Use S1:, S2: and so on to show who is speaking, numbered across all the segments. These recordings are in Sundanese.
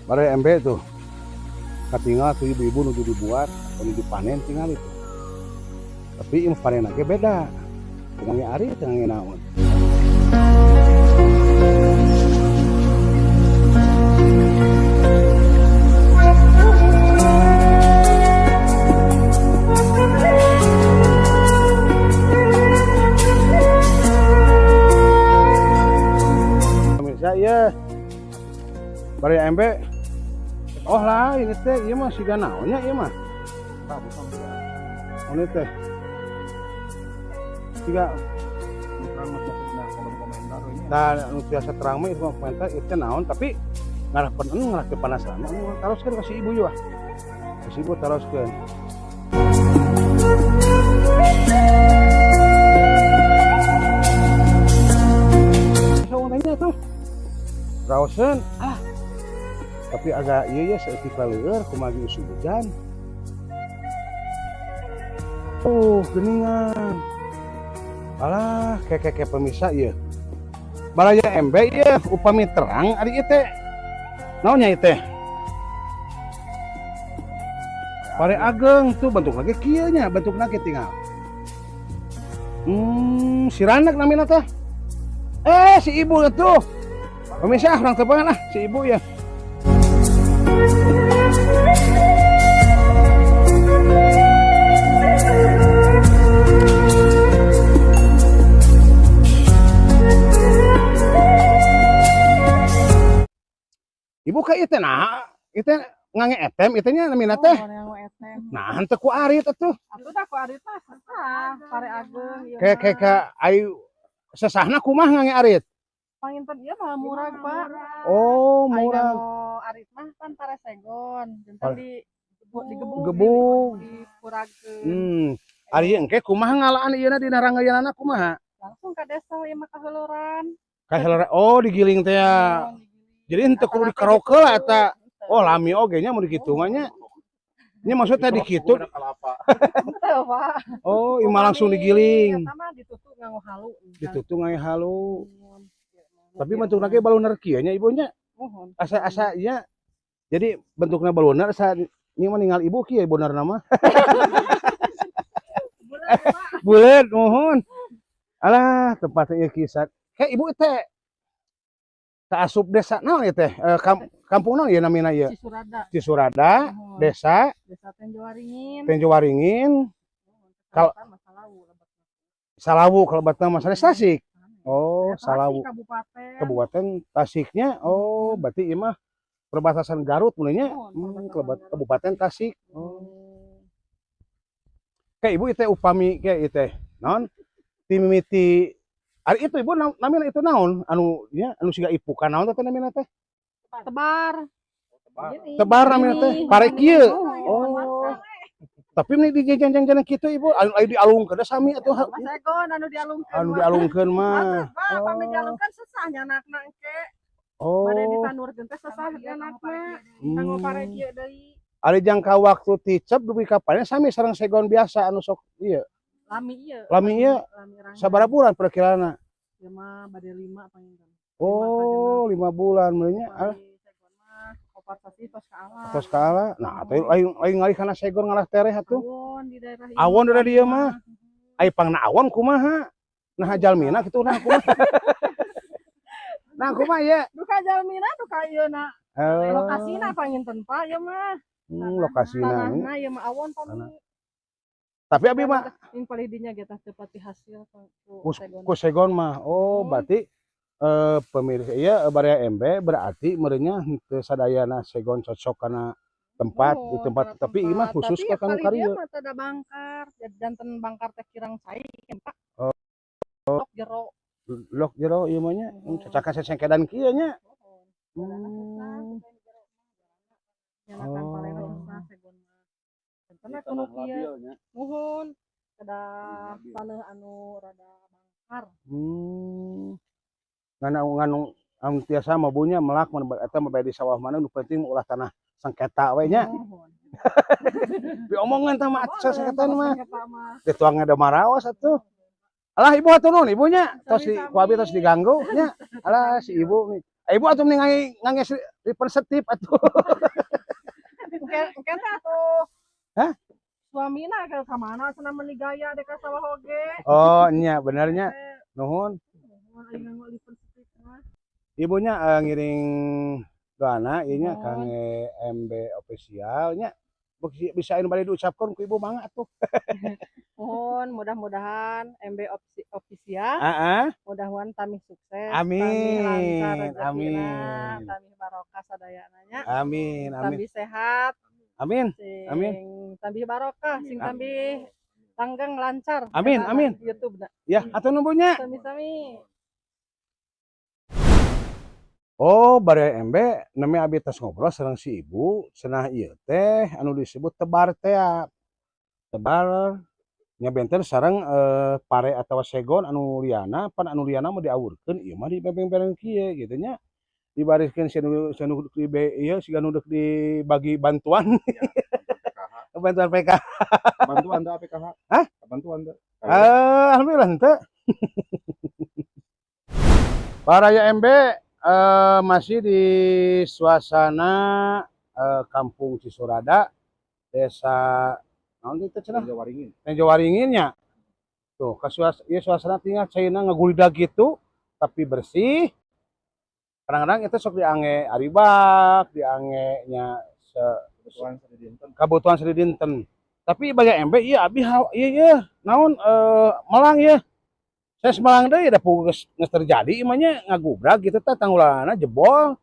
S1: Bare MB tuh. Katinggal tuh ibu-ibu nuju dibuat, nuju dipanen tinggal itu. Tapi ieu panen ge beda. Teu ngangge arit, teu ngangge naon. Pemirsa ya. Bare MB. Oh lah, ini teh ieu mah siga naonnya ieu mah. Oh, ini teh. Siga nah, nu biasa terang mah itu mah komentar itu teh naon, tapi ngarah pen ngarah ke penasaran. Nu taroskeun ka si ibu juga. Ka si ibu taroskeun. Saungnya tuh. Raoseun ah. Tapi agak iya ya saeutik laleur kumaha usum hujan. Tuh, geningan. Alah, keke pemirsa ieu. Baraya MB ieu upami terang ari ieu teh. Naonnya ieu teh? Pare ageng tuh bentuk lagi kieu nya, bentuk lagi tinggal. Siranak namina teh. Eh, si ibu itu. Pemirsa, urang tepangan ah si ibu ya. Ibu ka ieu teh nah, ieu teh ngangge etem ieu teh nya namina teh.
S2: Oh, ngangge etem.
S1: Nah, henteu ku arit atuh.
S2: Atuh da ku arit mah sesah, pare ageng ieu.
S1: Kayak kayak ka ayu sesahna kumaha ngangge arit?
S2: Panginten ieu mah murag, Pak.
S1: Oh,
S2: Ai
S1: murag.
S2: nganggo arit mah pan pare segon, janten
S1: Pare-
S2: di digebug,
S1: Gebug.
S2: Dipuragkeun.
S1: Ari engke kumaha ngalaan ieu dina ranggayanana kumaha?
S2: Langsung ka desa ieu mah kaheuleran.
S1: Ka oh digiling teh ya.
S2: Oh, digiling.
S1: Jadi henteu kudu
S2: Asalna teh
S1: dikerokeul lah
S2: gitu.
S1: eta. Oh, lami oge nya mun dikitu mah nya. Nya maksudnya dikitu.
S2: Henteu, Pak.
S1: Oh, ieu mah langsung digiling.
S2: Eta mah ditutup nganggo halu.
S1: Ditutup ngangge halu. Tapi bentukna ge baluner kieu nya ibu nya.
S2: Muhun.
S1: Asa-asa nya. Jadi bentukna baluner asa ini mah ninggal ibu kieu benerna mah. Bulet muhun. Alah, tempatnya ieu kisah. Kayak ibu teh kaasup desa naon ieu teh? Eh, kampung naon ieu namina ieu?
S2: Cisurada.
S1: Cisurada,
S2: Muhun.
S1: Desa
S2: Desa Tenjowaringin.
S1: Tenjowaringin, Kal-
S2: Kecamatan Salawu lebetna.
S1: Salawu kalebetna mah sanes Tasik. Oh,
S2: Tasik,
S1: Salawu.
S2: Kabupaten.
S1: Kabupaten Tasiknya. Oh, berarti ieu mah perbatasan Garut mulainya.
S2: Muhun, perbatasan Garut.
S1: Kabupaten Tasik. Oh. Kayak ibu itu upami kayak itu naon? Timimiti ari itu ibu namina itu naon? Anu nya anu siga ipukan naon teh namina teh?
S2: Tebar. Gini.
S1: Tebar namina teh.
S2: Gini.
S1: Pare kieu.
S2: Oh,
S1: Oh. Tapi ini di janjang-jangan kitu ibu anu aya dialungkeun da sami atuh.
S2: Mas Egon anu dialungkeun.
S1: Anu
S2: mah.
S1: dialungkeun mah.
S2: Atuh, Pak, pami
S1: Oh.
S2: dialungkeun sesah nyanakna engke.
S1: Oh.
S2: Bade ditandurkeun teh sesah nyanakna. Kanggo pare kieu deui.
S1: Ari jangka waktu ticep dugi ka panen sami sareng segon biasa anu sok ieu.
S2: Lami ieu.
S1: Lami ieu.
S2: Lami rangga.
S1: Sabaraha bulan perkiraanna?
S2: Ieu mah bade 5 panginten.
S1: Oh, 5 bulan meureunnya. Ah,
S2: Pami segon mah opat sasih tos kaala.
S1: Tos kaala. Nah, atuh lain lain ngalih kana segon ngalah tereh atuh.
S2: Awon di daerah ieu.
S1: Awon daerah dieu mah. Ai pangna awon kumaha? Nah jalmina kitu nah kumaha? Nah kumaha ieu?
S2: Duka jalmina duka ieu na.
S1: Eh,
S2: Lokasina panginten Pak ieu mah.
S1: Lokasina.
S2: Tanahna ieu mah awon pami.
S1: Tanah. Tapi abi mah
S2: Yang paling dinya ge tah teu pati hasil ku segon.
S1: Ku segon mah. Oh, berarti pemirsa ieu Baraya MB berarti meureunnya henteu sadayana segon cocok kana tempat di
S2: Oh,
S1: tempat
S2: kana
S1: tapi ieu mah
S2: tempat.
S1: khusus
S2: Tapi
S1: ka kanu
S2: paling dieu
S1: karieu.
S2: mah teu da bangkar, janten bangkar teh kirang cai Pak.
S1: Oh.
S2: Lok jero.
S1: Lok jero ieu mah nya.
S2: Oh.
S1: Cacakan sesengkedan kieu nya.
S2: Jalanna sesah, jero mah nyanakan palena sesah segon mah. Janten we kudu kieu. Muhun kedah taneuh anu rada bangkar.
S1: Nganu nganu anu tiasa mah bunya melak mun eta mah bae di sawah mana nu penting ulah tanah sengketa we nya.
S2: Muhun.
S1: Diomongan tah mah sengketa mah.
S2: Sengketa mah.
S1: Dituangna da maraos atuh. Alah ibu hatur nuhun ibunya. Tos di ku abi tos diganggu nya. Alah si ibu nih. Ibu atuh mending ngangge ngangge ripen setip atuh.
S2: Engke engke teh atuh.
S1: Hah?
S2: Suamina ke ka mana cenah meuni gaya dek ka sawah oge.
S1: Oh, nya benernya. Nuhun.
S2: Nuhun aing nganggo lipen setip mah.
S1: Ibunya ngiring doana ieu nya
S2: Nuhun.
S1: Kangge MB official nya. Bisa anu bade diucapkeun ku ibu, mangga atuh.
S2: Mohon mudah-mudahan MB official mudah-mudahan tambih sukses,
S1: Amin.
S2: tambih lancar rezekina,
S1: Amin.
S2: tambih barokah sadayana nya.
S1: Amin, amin.
S2: Tambih sehat,
S1: Amin.
S2: sing
S1: Amin.
S2: tambih barokah, sing tambih langgeng lancar.
S1: Amin,
S2: Eta
S1: amin.
S2: YouTube na.
S1: Ya, hatur nuhun nya.
S2: Sami-sami.
S1: Oh, baraya MB, namanya abi tos ngobrol sareng si ibu, cenah ieu teh anu disebut tebar teh. Tebar nya benten sareng pare atawa segon anu liana, pan anu liana mah diawurkeun, ieu mah dibebeng-bereng kieu gitu nya. Dibariskeun sia nu di ieu siga nu deuk dibagi bantuan. Bantuan PKH.
S3: Bantuan teh PKH.
S1: Hah?
S3: Bantuan teh.
S1: Alhamdulillah henteu. Baraya MB, masih di suasana Kampung Cisurada, Desa naon teh cenah?
S3: Waringin.
S1: Tenjowaringin nya. Tuh, ka ieu suasana tinggal caina ngagulidag gitu, tapi bersih. Kadang-kadang itu sok diangge aribak, diangge nya
S3: Kebutuhan sadidinten.
S1: Kabutuhan sadidinten. Tapi baraya MB ieu abi ieu ieu naon melang ieu. Saya melang deui da geus geus terjadi imah nya ngagubrak gitu teh tanggulanna jebol.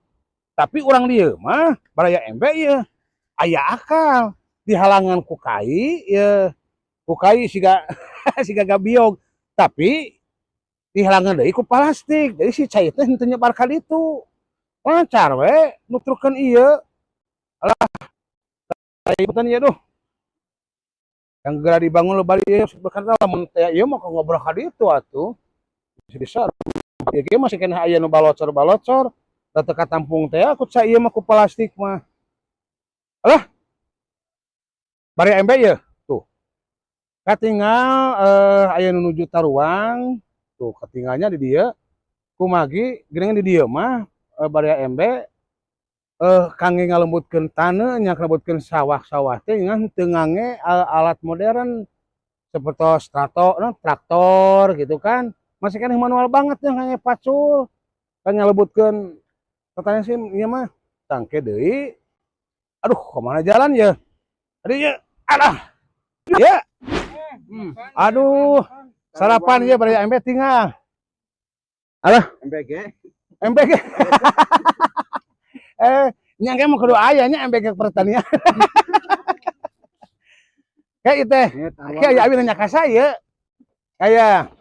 S1: Tapi urang dieu mah baraya MB ieu aya akal dihalangan ku kai ieu, ku kai siga siga gabiog, tapi dihalangan deui ku plastik. Jadi si cai teh henteu nyebar ka ditu. Lancar we nuturkeun ieu. Alah, ikutan ieu duh. Yang segera dibangun lo balik ieu bener lamun teh ieu mah ngobrol ka ditu atuh. Bisa ieu ge masih keneh aya nu balocor-balocor da teu katampung teh ku cai ieu mah ku plastik mah. Alah. Baraya MB ieu tuh. Katinggal aya nu nuju taruang tuh katinggalnya di dieu. Kumagi geuningan di dieu mah baraya MB kangge ngalembutkeun taneuh nya, ngalembutkeun sawah-sawah teh ngan teu ngangge alat modern seperti strato, no, traktor gitu kan, masih keneh manual banget yang ngangge pacul kan ngalembutkeun katanya sih ieu mah tangke deui. Aduh, kemana jalan ya aduh ya, alah ya, aduh, sarapan ya baraya MB tinggal. Alah.
S3: MBG.
S1: MBG nyangka mah kudu aya nya MBG pertanian. Kayak itu teh. Kayak aya abi nanya ka saya. Kayak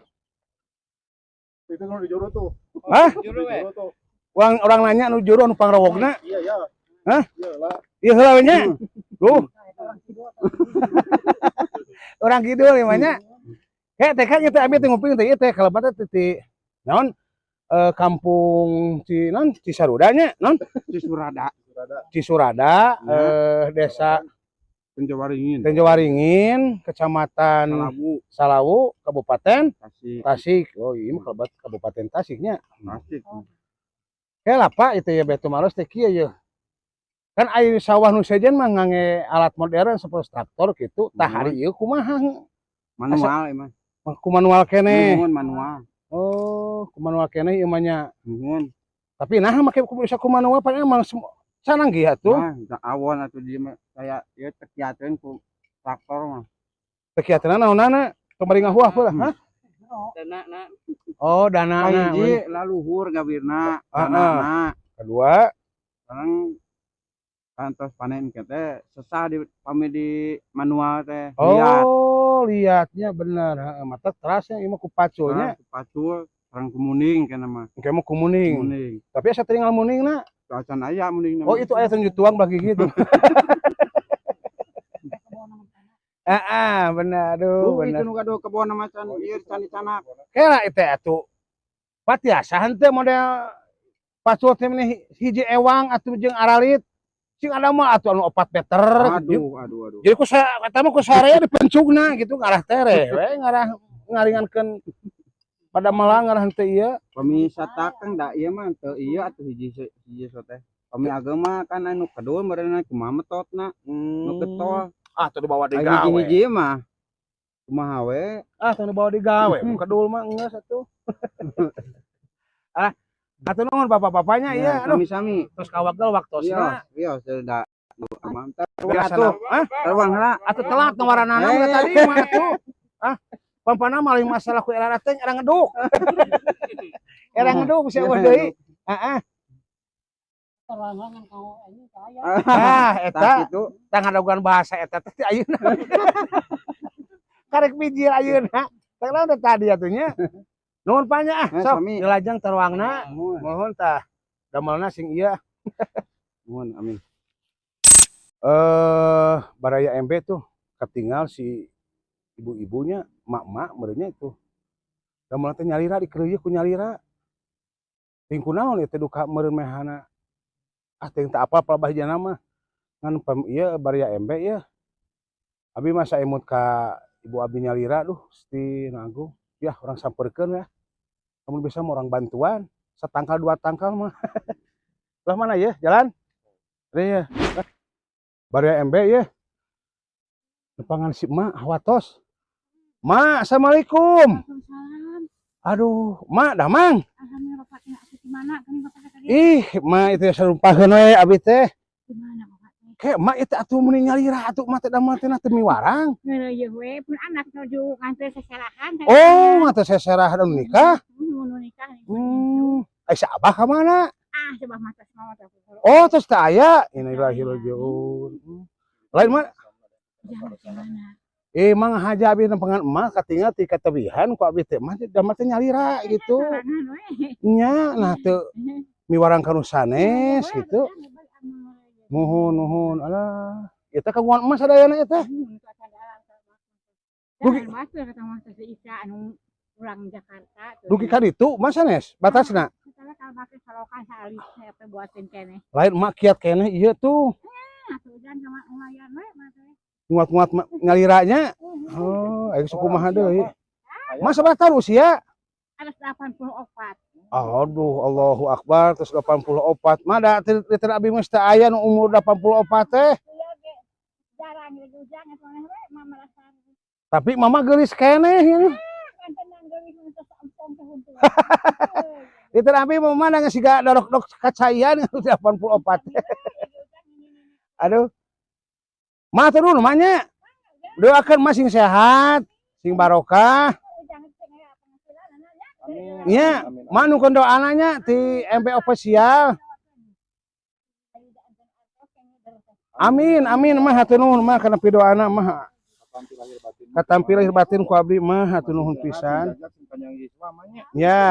S3: Itu nu di jero tuh.
S1: Hah?
S3: Di jero tuh.
S1: Orang orang nanya nu jero nu pangrowogna.
S3: Iya, ya.
S1: Hah?
S3: Iya lah.
S1: Iya heula we nya. Duh. Orang kidul ieu mah nya. Kayak teh kan teh abi teh nguping teh ieu teh kalebat teh ti naon kampung Ci non Cisaruda nya non
S4: Cisurada.
S3: Cisurada.
S1: Cisurada.
S4: Ya.
S1: Desa
S4: Tenjowaringin.
S1: Tenjowaringin, Kecamatan
S4: Salawu.
S1: Salawu, Kabupaten
S4: Tasik.
S1: Tasik. Oh iya mah kalebat Kabupaten Tasiknya.
S4: Tasik.
S1: Kayak lah Pak itu ya betu maros teh kieu ye. Kan aya sawah nu sejen mah ngangge alat modern seperti traktor gitu. Tah hari ieu kumaha?
S4: Manual emang.
S1: Ku manual keneh.
S4: Nuhun manual.
S1: Oh, ku manual keneh ieu mah nya.
S4: Nuhun.
S1: Tapi nah make ku bisa ku manual pan emang canggih atuh.
S4: Nah, da awon atuh di mah kaya ieu teu kiateun ku traktor mah.
S1: Teu kiateunna naonana? Kamari ngahuah pula, hah?
S4: Dana na.
S1: Oh, danana.
S4: Kahiji laluhur gawirna, danana.
S1: Kedua,
S4: Sareng kantos panen ke teh sesah di pami di manual teh. Liat.
S1: Oh, liatnya bener. Heeh, mata terasnya ieu mah ku paculnya.
S4: Sareng ku pacul, sareng ku muning kana mah.
S1: Engke mah ku muning.
S4: Muning.
S1: Tapi asa tinggal muning na.
S4: Acan aya muning.
S1: Oh, itu aya tunjuk tuang bagi gitu. Ah, benar, aduh,
S4: Oh,
S1: benar.
S4: itu nu gaduh kebon macan ieu can dicanak.
S1: Kela itu atuh. Patiasa henteu model pacul teh meni hiji ewang atuh jeung aralit. Sing ada mah atuh anu 4 meter gitu.
S4: Aduh, aduh, aduh.
S1: Jadi ku sa eta mah ku sarea dipencugna gitu ngarah tereh we ngarah ngaringankeun. Pada melang ngarah teh ieu.
S4: Pami satakang da ieu mah teu ieu atuh hiji hiji so teh. Pami agama kan anu kedul meureunna kumaha metotna nu getol.
S1: Ah, tuh dibawa
S4: Aya
S1: digawe.
S4: hiji-hiji mah kumaha we.
S1: Ah, tuh dibawa digawe. Nu kedul mah geus atuh. Ah, atuh nuhun bapak-bapaknya iya.
S4: Ya,
S1: Aduh,
S4: sami-sami.
S1: terus kawagel waktosna.
S4: Iya, iya, da. Mantap.
S1: Biasa
S4: Atuh,
S1: ah,
S4: teruang heula.
S1: Atuh telat nawaranana
S4: Eh.
S1: udah tadi mah atuh. Ah, pampana maling masalah ku era teh era ngeduk. Era ngeduk bisa eueuh deui. Heeh.
S2: Terangan kau ini saya.
S1: Ah,
S4: Tah
S1: eta
S4: kitu.
S1: tah ngadaguan bahasa eta teh ti ayeuna. Karek bijil ayeuna. Tah naon teh tadi atuh nya. Nuhun panya ah,
S4: Eh,
S1: sok
S4: sami.
S1: dilajeng teruangna.
S4: Muhun,
S1: Mohon tah. Damelna sing ieu.
S4: muhun, amin.
S1: Eh, Baraya MB tuh ketinggal si ibu-ibunya, mak-mak meureunnya itu. Damelna teh nyalira dikeureuyeuk ku nyalira. Ting kunaon ieu teh duka meureun mehana. Ah, teuing teu apal palebah mah. Ngan pem ieu Baraya MB ieu. Abi masa emut ka ibu abi nyalira, duh Gusti Nu Agung. Ya urang sampeurkeun ya. Lamun bisa mah urang bantuan, satangkal dua tangkal mah. Lah mana ya jalan? Ieu ya. Baraya MB ya. Nepangan si emak hawatos. Mak, assalamualaikum.
S5: Waalaikumsalam.
S1: Aduh, mak damang.
S5: Alhamdulillah, Bapak teh aku di mana kan Bapak tadi?
S1: Ih, mak itu sarumpaheun we abi teh.
S5: Di mana Bapak teh?
S1: Kayak mak itu atuh meuni nyalira atuh mak teh damel teh teu miwarang.
S5: Ngeureuyeun we pun anak nuju nganter seserahan.
S1: Oh, atuh seserah anu nikah.
S5: Nu nikah nih.
S1: Ai si abah ka mana?
S5: Ah, coba mata semua mata.
S1: Oh, terus teu aya. Innalillahi rajiun. Lain mah
S5: Jangan gimana?
S1: eh mang haja abi nempengan emak katinggal ti katebihan ku abi teh mah damel teh nyalira gitu.
S5: Sorangan we.
S1: Nya nah teu miwarang ka nu sanes gitu. Muhun nuhun alah. Eta kagungan emas sadayana eta. Dugi-
S5: Jangan masuk kata mas si Isa anu pulang Jakarta. Tuh.
S1: Dugi ka ditu mah sanes batasna.
S5: Setelah kalau pakai salokan saalis saya buatin keneh.
S1: Lain emak kiat keneh ieu tuh.
S5: Nah, tuh jangan sama lumayan we mah teh.
S1: Nguat-nguat nyaliranya. Oh, ayo sakumaha deui. Mas sabaraha tahun usia?
S5: Ada 84.
S1: Aduh, Allahu Akbar, terus 84. Mah da teu teu abi mah teu aya nu umur 84 teh.
S5: Iya ge jarang ge ujang eta mah we mah merasa
S1: Tapi mama geulis keneh ya.
S5: kan tenang geulis untuk sampong teh huntu.
S1: Di teu abi mah mana geus siga dorok-dok kacaian 84 teh. Aduh. Mah turun rumahnya. Doakan mah sing sehat, sing barokah.
S3: Amin.
S1: Nya,
S3: Amin.
S1: mah nu doana nya ti MB official. Amin, amin mah hatur nuhun mah kana pidoana mah.
S3: Katampi lahir batin.
S1: Katampi lahir batin ku abdi mah hatur nuhun pisan.
S3: Sing panjang yuswa mah nya.
S1: Ya.